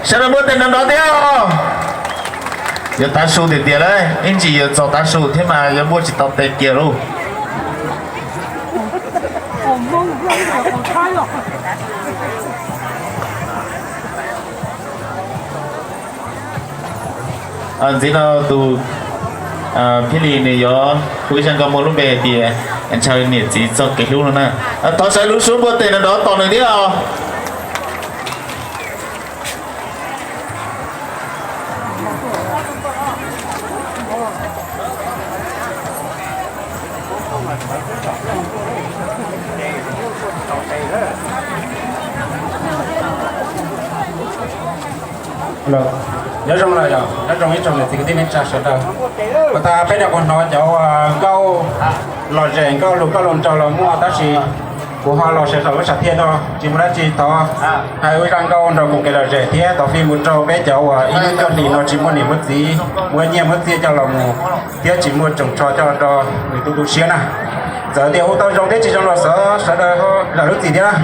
Sawv daws npuaj tes nrov nrov thiab os. Yuav tav su tiag tiag lawm, ib ntsis yuav txog tav su thiab mas yuav npuaj tsis tau tes kiag lauj. Ntxiv no tus Philip nws yuav hu ib zaj nkauj muaj lub npe hais tias Ntshaw niam txiv txoj kev hlub no na. Thov sawv daws lub suab npuaj tes nrov nrov tos nws thiab os. Nyob zoo lawm, nyob zoo ib tsoom niam txiv kwv tij neej tsa sawv daws. Puag ta peb nyuam qhuav hnov cov nkauj lom zem, nkauj lus nkauj lus nraug los muaj, tab sis kuv ho los sawv zaum lub sam thiaj no tsis muaj dab tsi, thov hais ua zaj nkauj nrog koom kev lom zem thiab thov fij mus rau peb cov uas ib lub cuaj hlis no tsis muaj niam muaj txiv, muaj nyiaj muaj txiaj coj los mus thiab tsis muaj tsoos tsho coj los rau nws tu tu siab na. Txawm tias hu tau zoo thiab tsis zoo los xyov sawv daws zam lub txim thiab.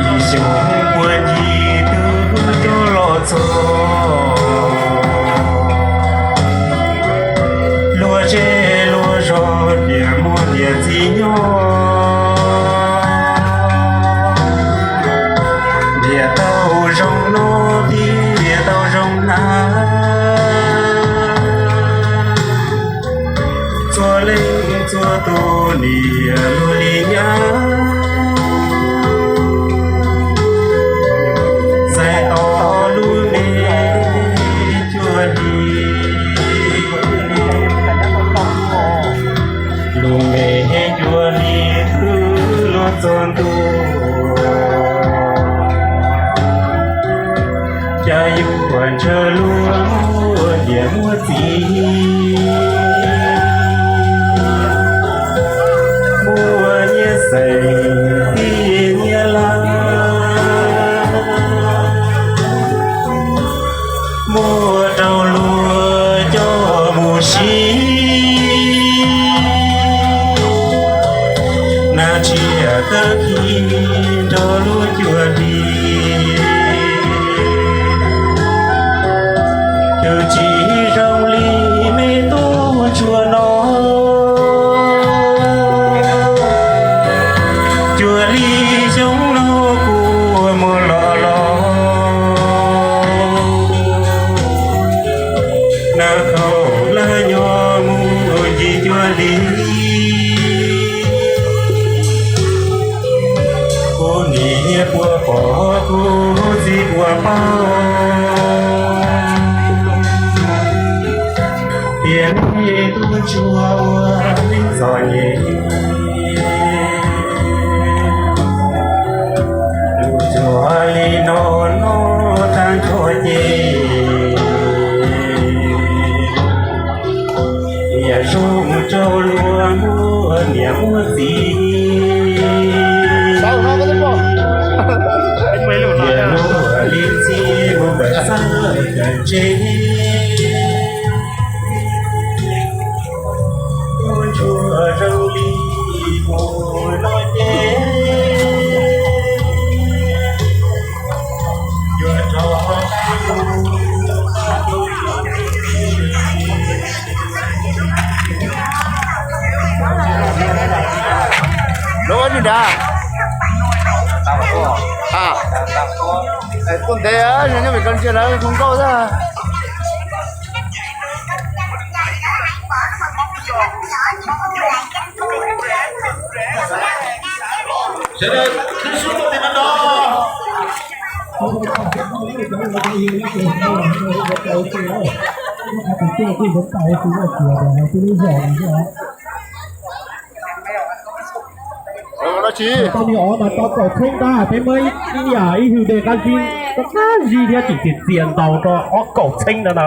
Ib xyoos puag ncig twb coj los txog luag zej luag zos, niam muaj niam txiv nyob. Niam tau zoo no thiab niam tau zoo na, txhua leej txhua tus niam luag li nyab. Txais tau lub me cuaj hlis, lub me cuaj hlis twb luag txog ntua. Cas yuav ntshaw luag muaj niam muaj txiv, muaj nyiaj xeem thiab nyiaj laj, muaj rau luag coj mus siv. Nab tsiaj kab khi nrog lub cuaj hlis, twb tsis zoo li me tub ntsuag no. Cuaj hlis xyoo no kuj mus los los, nab khaum laj nyob mus ncig cuaj hlis. Kuv niam puas pom, kuv txiv puas paub, tias nej tub ntsuag ua neej txom nyem. Lub cuaj hlis no noj tag nrho ces, niam zoo rau luag muaj niam muaj txiv. Niam luag li txiv mus kawm txawj kawm ntse, tus Nyob nrad, tuaj ntev, nyob pem koj ntsia lawv zoo nkauj xwb. Sawv daws khwv sib tuaj tim no. Tau li os mas tau kaum txheeb ntag, peb muab ib yam ib hwj de qab zib, qab zib thiab tseem txias txias ntaus rau ob kaum txheeb no na.